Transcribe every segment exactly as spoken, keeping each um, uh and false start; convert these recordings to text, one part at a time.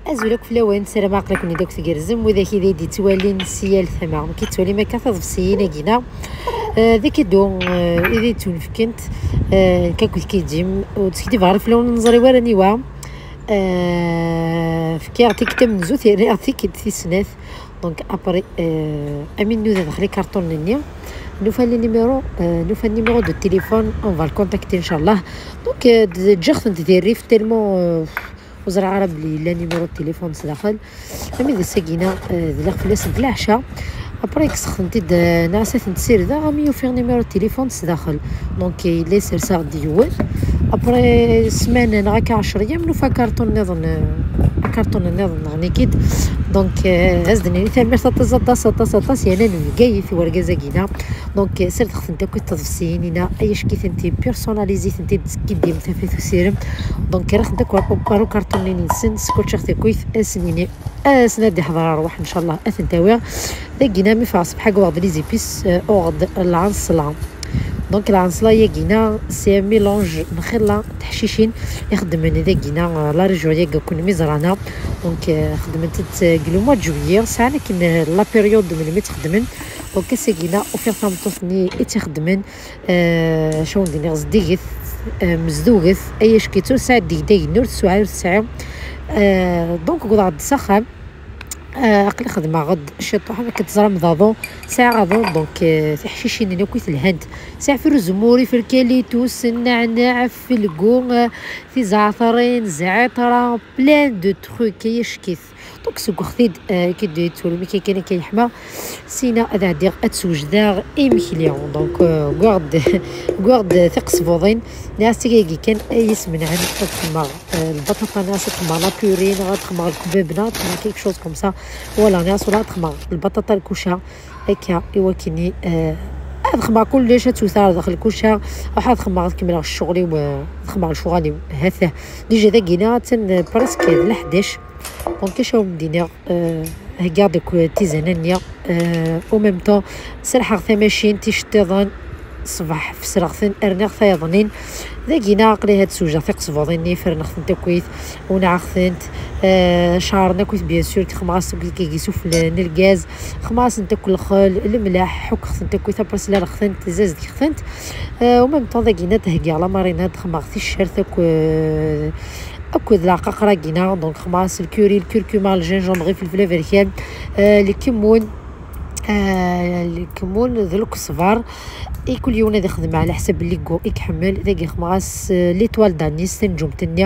Azul akk fell-awen, ssarameɣ aql-iken-id akk tgerrzem, widak i d-yettwalin si yal tama. Amek i tettwalim akka tiḍebsiyin-agi-na? Eh, d akadu, eh, i d-yettwunefkent, eh, nekk akked Kidim, ur d-skdibeɣ ara fell-awen, ur neẓri wara aniwa. Eh, fkiɣ tikkelt tamenzut, rriɣ tikkelt tis snat. Donc, après, euh, amin nuda daxel ikarṭunen-nni, nufa le numéro, euh, nufa le numéro de téléphone, on va le contacter, inchallah. Donc, euh, d-, ǧǧiɣ-tent di rrif, tellement, euh, ur ẓriɣ ara belli yella numéro de téléphone sdaxel. Ami d ass-agi-na, euh, dliɣ fell-asent leɛca. Après, kkseɣ-tent-id, euh, nniɣ-as ad tent-ssirdeɣ, ami ufiɣ numéro de téléphone sdaxel. Donc, yella iserseɣ-d yiwen. Après ssmana neɣ akka ɛecr ayyam, nufa karṭun nniḍen, eh, karṭun nniḍen neɣ nikid. Donc, eh, ad s-d-nini tanemmirt aṭas, aṭas, aṭas, aṭas, yerna n Bgayet i wergaz-agi-na. Donc, eh, sirdeɣ-tent akk i tḍebsiyin-ina, ay acki-tent-i, personnalisé-tent-id, skiddim tafat usirem. Donc, rriɣ-tent akk ɣer, ɣer ukarṭun-nni-nsen, scotcheɣ takuyt, ad s-nini, ad s-nadi ḥḍer rrwaḥ, inchallah, ad tent-awiɣ. Dagi-na mi ffɣeɣ ṣṣbeḥ-agi, uɣeɣ-d les épices, eh, uɣeɣ-d lɛeṣla. Donc, lɛeṣla-yagi-na, c'est un mélange n xilla teḥcicin ixeddmen dagi-na, euh, la région-yagi akk n Mizrana. Donc, euh, xeddment-tt deg le mois de juillet, sɛan akken, euh, la période melmi tt-xeddmen. Donc, ass-agi-na, ufiɣ tameṭṭut-nni i tt-ixeddmen, euh, acu wen-d-iniɣ, zeddiget, euh, mezduget, ay acki ur tesɛi deg-, dagi-nni, ur tesɛi, ur tesɛi. Euh, donc, wwḍeɣ-d s axxam. Ah, aql-i xedmeɣ-d ciṭuḥ, akken teẓram d aḍu, sɛiɣ aḍu, donc, euh, tiḥcicin-nni akk i telhant. Sɛiɣ fir uzemmur, iferkalitus, nneɛneɛ, felgu, euh, tizeɛtarin, zɛiṭra, plein de trucs, ay acki-t. Donc, sewweɣ-t-id, euh, ki d-yettwali, mi kan akka yeḥma. Sina ad ɛeddiɣ ad t-swejdeɣ imekli. Donc, euh, wwiɣ-d, wwiɣ-d tiqesbuḍin. Nniɣ-as tigagi kan ay yesmenɛen ad xedmeɣ, euh, lbaṭaṭa, nniɣ-as ad xedmeɣ la purée, neɣ ad xedmeɣ lkebab, neɣ ad xedmeɣ quelque chose comme ça. Voilà, nniɣ-as wala ad xedmeɣ lbaṭaṭa lkuca. Akka, i wakken i, euh, ad xedmeɣ kullec, ad tewteɣ ar daxel lkuca, ruḥ ad xedmeɣ, ad kemmleɣ ccɣel-iw, euh, ad xedmeɣ lecɣal-iw. Hata, déjà dagi-na attan, euh, presque d leḥdac. Donc, acu wen-d-iniɣ, euh, heggaɣ-d akk tizana-nni, euh, en même temps, serḥeɣ tamacint iceṭṭiḍen, ṣṣbeḥ fesreɣ-ten, rniɣ tayeḍnin. Dagi-na aql-i ad sewjeɣ tiqesbuḍin-nni, ferneɣ-tent akkit, unɛeɣ-tent, euh, ceɛren akkit, bien sûr, xedmeɣ-as akkit kagi sufell n lgaz, xedmeɣ-asent akk lxel, lemleḥ, ḥukkeɣ-tent akkit, après slaleɣ-tent, zazdeɣ-tent. Euh, en même temps, dagi-na ad heggiɣ la marinade, xedmeɣ ticcert akk, euh, akked leɛqaqra-gina, donc xedmeɣ-as lkuri, lkurkuma, lgingembre, ifelfel aberkan, euh, lkemmun, euh, lkemmun d lkesbar. I kul yiwen ad ixdem ɛla ḥsab n ligu i iḥemmel. Dagi xedmeɣ-as, euh, l'étoile d'anis, tanǧumt-nni,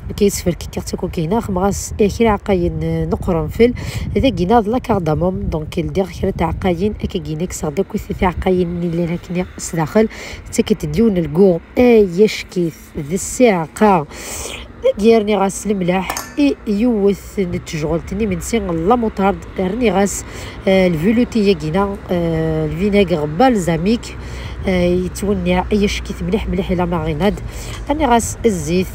mi kan yesferkek-aɣ-tt akk akken, xedmeɣ-as kra iɛeqqayen, euh, n uqrenfel. Dagi-na d la cardamome, donc ldiɣ kra tɛeqqayin, akka gina kkseɣ-d akk tiɛeqqayin-nni llan akken sdaxel, ttakkent-d yiwen n lgu ay acki-t. D ssiɛqa. Dagi rniɣ-as lemleḥ i yiwet n tejɣelt n imensi, la moutarde, rniɣ-as, euh, lvelouté-yagi-na, euh, lvinaigre balsamique, euh, yettwenniɛ ay acki-t mliḥ mliḥ i la marinade. Rniɣ-as zzit,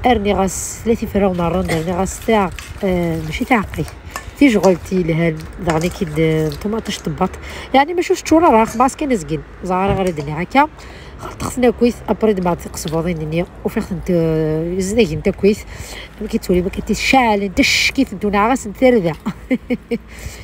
rniɣ-as tlata iferrawen n rrend, rniɣ-as taɛ-, euh, mačči taɛeqqayt, tijɣelt yelhan, daɣen akid, euh, ṭumaṭic tebbaṭ. Yeɛni mačči ur teččur ara, xedmeɣ-as kan azgen. Ẓer ara d-nniɣ akka. Xelṭeɣ-ten akkit, après d-mɛed tiqesbuḍin-nni, ufiɣ-tent, euh, zeddigent akkit. Amek i ttwali, amek i tt-ceɛlent, acek-itent, unɛeɣ-asent tarda.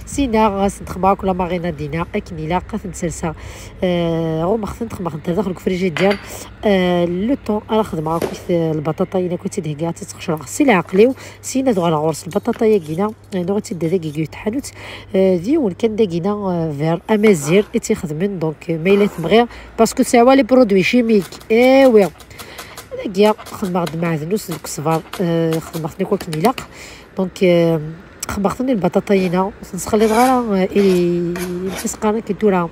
Sina, ad asent-xedmeɣ akk la marinade-ina akken ilaq, ad tent-serseɣ. Euh, ɣummeɣ-tent, xedmeɣ-tent ar daxel deg ufrijidyar. Euh, le temps ara xedmeɣ akkit, euh, lbaṭaṭa-ina akkit tt-id-heggiɣ, ad tt-sqecreɣ si leɛqel-iw. Sina ad uɣaleɣ ɣur-s lbaṭaṭa-yagi-ina. Nuɣ-itt-id dagi deg tḥanut, euh, d yiwen kan dagina, euh, vers Amazir i tt-ixedmen, donc, euh, ma yella tebɣi, parce que tesɛa les produits chimiques, eh oui. Dagi xedmeɣ-d maɛdnus deg ṣṣber, euh, xedmeɣ-ten akk akken ilaq. Donc, euh, xedmeɣ-ten i lbaṭaṭa-ina, ur ten-sxelliḍeɣ ara, euh, i, i tisqarin akken tura.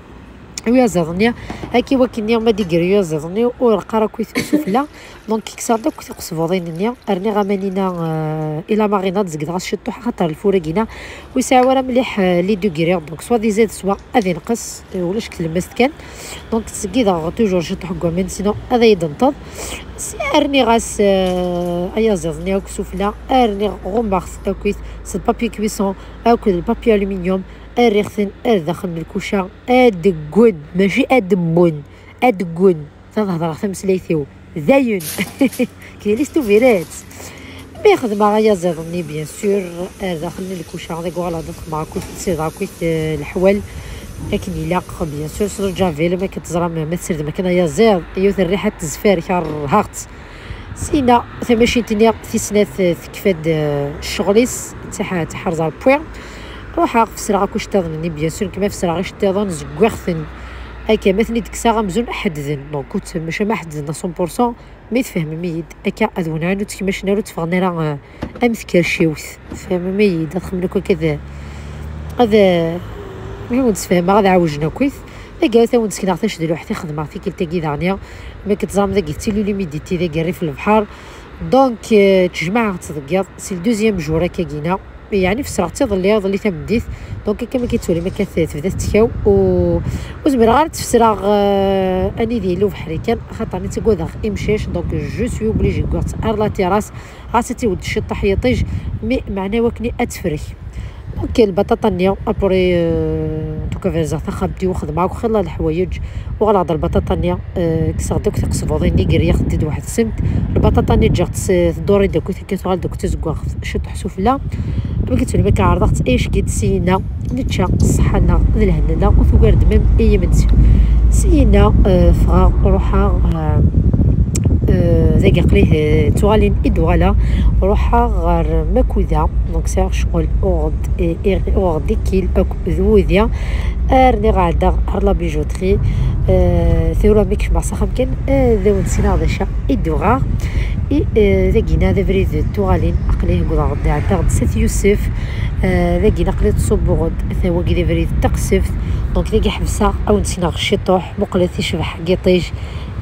Uyaziḍ-nni, akka i wakken-nni ma d-iger uyaziḍ-nni, ur reqqar akk i sufella. Donc, kkseɣ-d akk tiqesbuḍin-nni, rniɣ aman-ina, euh, i la marinade, zegdeɣ-as ciṭuḥ, axaṭer lfur-agi-ina ur yesɛi ara mliḥ, euh, les degrés. Donc, soit d izad, soit ad inqes, euh, ulac deg tlemmast kan. Donc, ttṣeggideɣ toujours ciṭuḥ n waman, sinon ad iyi-d-tenṭeḍ. Si rniɣ-as, euh, ayaziḍ-nni akk sufella, rniɣ ɣummeɣ-t akkit s papier cuisson, akked papier aluminium, rriɣ-ten ar daxel n lkuca, ad ggun, mačči ad mmun, ad ggun. Ta d hedreɣ tameslayt-iw. Dayen. Kilistu biret. Mi xedmeɣ ayaziḍ-nni, bien sûr, ar daxel n lkuca, deg uɣlad ad xedmeɣ akkit, siḍ akkit, eh, leḥwal akken ilaq, bien sûr, s lǧavel, ma akken teẓram, ma tessardem akken ayaziḍ, yiwet rriḥa n tezfer, kerheɣ-tt. Sina, tamacint-nni tis snat, eh, tekfa-d, eh, ccɣel-is, tiḥ-, tiḥerẓ ar pwi. Ruḥeɣ fesreɣ akk iceṭṭiḍen-nni, bien sûr, nekk ma fesreɣ iceṭṭiḍen, zeggaɣ-ten. Akka, ma ten-id-kkseɣ amzun ḥedden. Donc, ur tt-, maca ma ḥedden à cent pour cent, mi tfehmem-iyi-d, akka ad wenɛen, ur ttkemmacen ara, ur tteffɣen ara, eh, am tkerciwt. Tfehmem-iyi-d, ad xemmen akk akka ad, ad, eh, mi wen-d-sfehmeɣ, ad ɛewjen akkit. Taggara, ad wen-d-sekneɣ tacedluḥt i xedmeɣ tikkelt-agi daɣen, mi k-teẓram dagi d tilili mi d-itti dagi rrif n lebḥer. Donc, euh, ttjemɛeɣ-tt deg yiḍ, c'est le deuxième jour akkagina. Yeɛni fesreɣ-tt iḍelli, iḍelli tameddit. Donc, akka mi k-ttwalim akka t-, tebda tettkaw. U, ur zmireɣ ara ad tt-fesreɣ, euh, anida yella ubeḥri kan, axaṭer mi ttagadeɣ imcac. Donc, je suis obligée, wwiɣ-tt ar la terrasse. Ɣas ad tiwed ciṭṭaḥ yiṭij, mi meɛna wakken ad tefrek. Donc, lbaṭaṭa-nni, après, euh, en tout cas, verzeɣ taxxamt-iw, xedmeɣ akk xilla leḥwayeǧ, uɣaleɣ-d lbaṭaṭa-nni, euh, kkseɣ-d akk tiqesbuḍin-nni, geriɣ-tent-id waḥed ssemt. Lbaṭaṭa-nni ǧǧiɣ-tt s-, tduri-d akkit, akka tuɣal-d akkit tazeggaɣt ciṭṭaḥ sufella. Amek i ttwalimt akka ɛerḍeɣ-tt, ayecki-d syenna, nečča ṣṣeḥḥa-nneɣ d lehna-nneɣ, ur tugar-d même i yimensi. Syenna, euh, ffɣeɣ, ruḥeɣ, euh, euh, dagi aql-i, euh, tuɣalin i d-uɣaleɣ, ruḥeɣ ɣer Makuda, donc sɛiɣ ccɣel, uɣeɣ-d, eh, uɣeɣ-d ikil akk d wudi, rniɣ ɛeddaɣ ar la bijouterie, euh, tura mi kecmeɣ s axxam kan, euh, d awen-d-sinaɣ d acu i d-uɣeɣ. I, euh, dagina d abrid n tuɣalin, aql-i uwḍeɣ-d, ɛeddaɣ-d Sat Yusef, euh, dagina aql-i ttṣubbuɣ-d tawagi d abrid n teqseft, donc dagi ḥebseɣ, awen-d-sinaɣ ciṭuḥ, muqlet icbeḥ n yiṭij,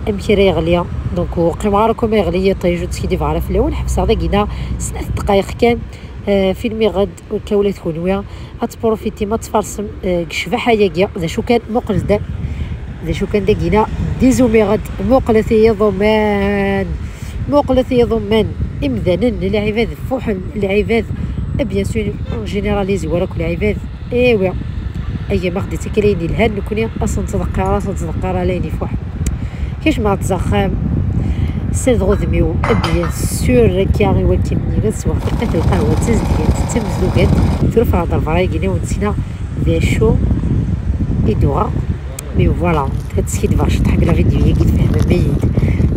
amek ara yeɣli. Donc, ur qqimeɣ ara akk ma yeɣli yiṭij, ur ttkidibeɣ ara fell-awen. Ḥebseɣ dagina snat dqayeq kan, euh, filmiɣ-d, akka ula d kunwi ad tprufitim, ad tfarsem, euh, deg ccbaḥa-yagi. D acu kan, muqlet-d, d acu kan dagina, d izumiɣ-d, muqlet i yiḍuman, muqlet i yiḍuman, imdanen, lɛibad fuḥen, lɛibad, eh, bien sûr, en général, izwar akk lɛibad. Ewi, ayya ma ɣ-d-ittak ala ayen yelhan, nekni ad s-nettḍeqqir, ad s-nettḍeqqir ala ayen ifuḥen. Kecmeɣ-d s axxam, ssardeɣ udem-iw, bien sûr, akka i wakken ad sweɣ tiqqit n lqahwa d tazedgant d tamezdugat. Tura ffɣeɣ-d ɣer berra-agi, ad wen-d-sneɣ d acu i d-uɣeɣ. Mais voilà, ad skidbeɣ ciṭuḥ deg la vidéo-yagi, tfehmem-iyi-d.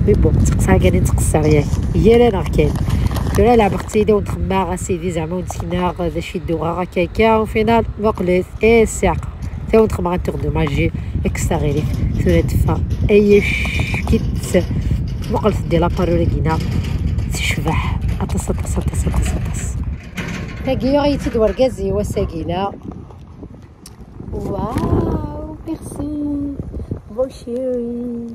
Mais bon, ttqeṣṣer kan i ttqeṣṣer, yak. Gar-aneɣ kan. Tura leɛbeɣ-tt-id, ad wen-d-xemmeɣ, a sidi, zeɛma ad wen-d-sneɣ d acu i d-uɣeɣ akka, akka, au final, muqlet. Eh, ssiɛqa. Tawen xemɣ un tour de magie, kkes taɣilif, tura teffeɣ. Ay ccekit. Muqlet-d la parure-agi-na. Tecbeḥ aṭas, aṭas, aṭas, aṭas, aṭas. Tagi yuɣ-iyi-tt-id wergaz-iw ass-agi-na. Wow, merci. Bon chéri.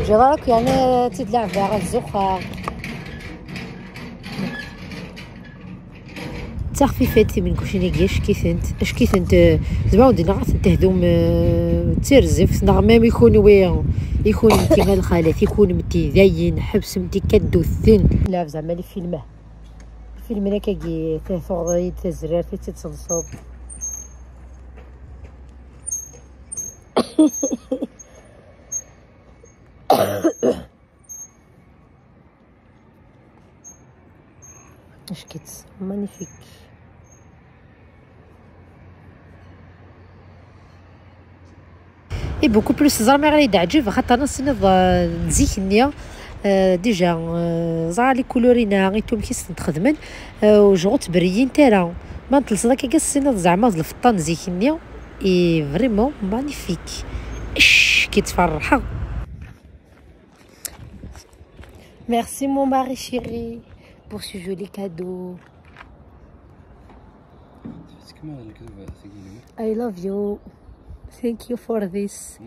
Ǧiɣ akk, yeɛni, ttidleɛbeɣ, ad zuxxeɣ. D taxfifat timenkucin-agi, acek-itent, acek-itent, eh, zma ur d-nniɣ ad tent-tehdum, eh, d tirzeft, neɣ même i kunwi, i kunemti a lxalat, i kunemti, dayen, ḥebsemt ikaduten. Lɛeb zeɛma li filme. Filmen akkagi, tuɣeḍ-iyi-d tazrart i tt-id-tselseḍ. Acek-itt, magnifique. Et beaucoup plus, ẓer mi ara yi-d-ɛǧib, axaṭer nessiniḍ, euh, n zik-nni, euh, déjà, euh, ẓer les couleurs-ina, et tout, amek i s-tent-xedmen, euh, ur ttberriyint ara. Ma n-telseḍ akka, tessiniḍ zeɛma d lfeṭṭa n zik-nni, et vraiment magnifique. Icc, ki ttferḥeɣ. Merci mon mari chéri pour ce joli cadeau. I love you. Thank you for this.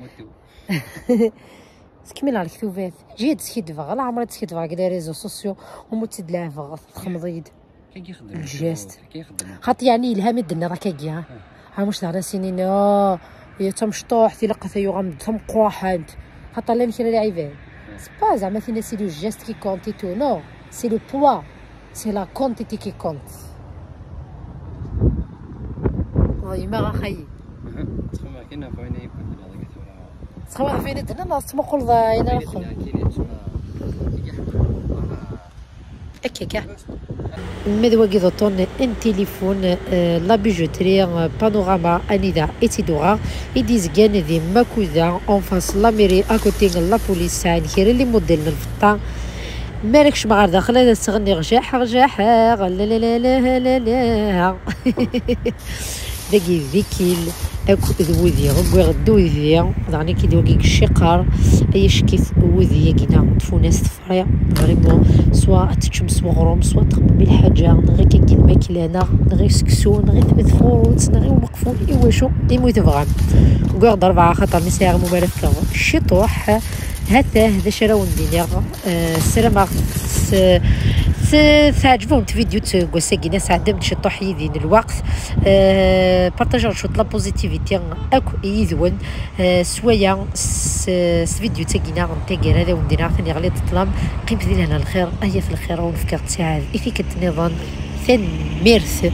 Skemmel ɣer lektubat. Ǧiɣ ad skidbeɣ, la ɛmer ad skidbeɣ deg les réseaux sociaux, u ma tt-id-leɛbeɣ, txemmeḍ-iyi-d. Kagi xeddem. Lǧest. Kagi xeddem. Xaṭi, yeɛni yelha mi d-nniḍ akka-agi, ha? Ah. Ha, muc daɣen ad s-inin, ah, ya tamecṭuḥt, ilaq ad yuɣ am d tamqwaḥant. Xaṭi, llan kra lɛibad. Ah. C'est pas zeɛma tin-a c'est le geste qui compte et tout, non. C'est le poids. C'est la quantité qui compte. Ḍeymeɣ a xayi. Aha, ttxemmimeɣ kan ɣef wayen ay ibeddlen deg tura. Txawaḍ fini d-tenna neɣ tettmuquleḍ ayen ara xedmeɣ? Akka kan. Ma d wagi d uṭṭun n tilifun, eh, la bijouterie, eh, Panorama, anida i tt-id-uɣeɣ, i d-izgan di Makuda, en face la mairie, à côté n la police, sɛan kra n les modèles n lfeṭṭa. Mi ara kecmeɣ ɣer daxel, ad as-ɣenniɣ jaḥeɣ, jaḥeɣ, la, la, la. Dagi d ikil akk d wudi. Wwiɣ-d wudi, daɣen ikid wagi deg iciqer. Ay acek-it wudi-agi-na, tfunast tefri, vraiment, swa ad teččem s weɣrum, swa ad txemmem i lḥaǧa, neɣ akka d lmakla, neɣ, neɣ i seksu, neɣ i tmetfurut, neɣ i umeqful, i wacu, imi tebɣam. Wwiɣ-d rebɛa, xaṭer mi sɛiɣ imu ara fkeɣ ciṭuḥ. Hatah d acu ara wen-d-iniɣ. Eh, ssarameɣ s-, s-, teɛǧeb-awen tvidyut n wass-agi, sɛeddamt ciṭuḥ yid-i n lweqt. Eh, partageɣ cwiṭ la positivité akk yid-wen. Eh, s waya, s, s tvidyut-agi-na n taggara, ad awen-d-iniɣ taniɣli d ṭṭlam. Qqimet di lehna lxir, ay at lxir, ad wen-fkeɣ ttiɛad i tikkelt nniḍen. Tanemmirt.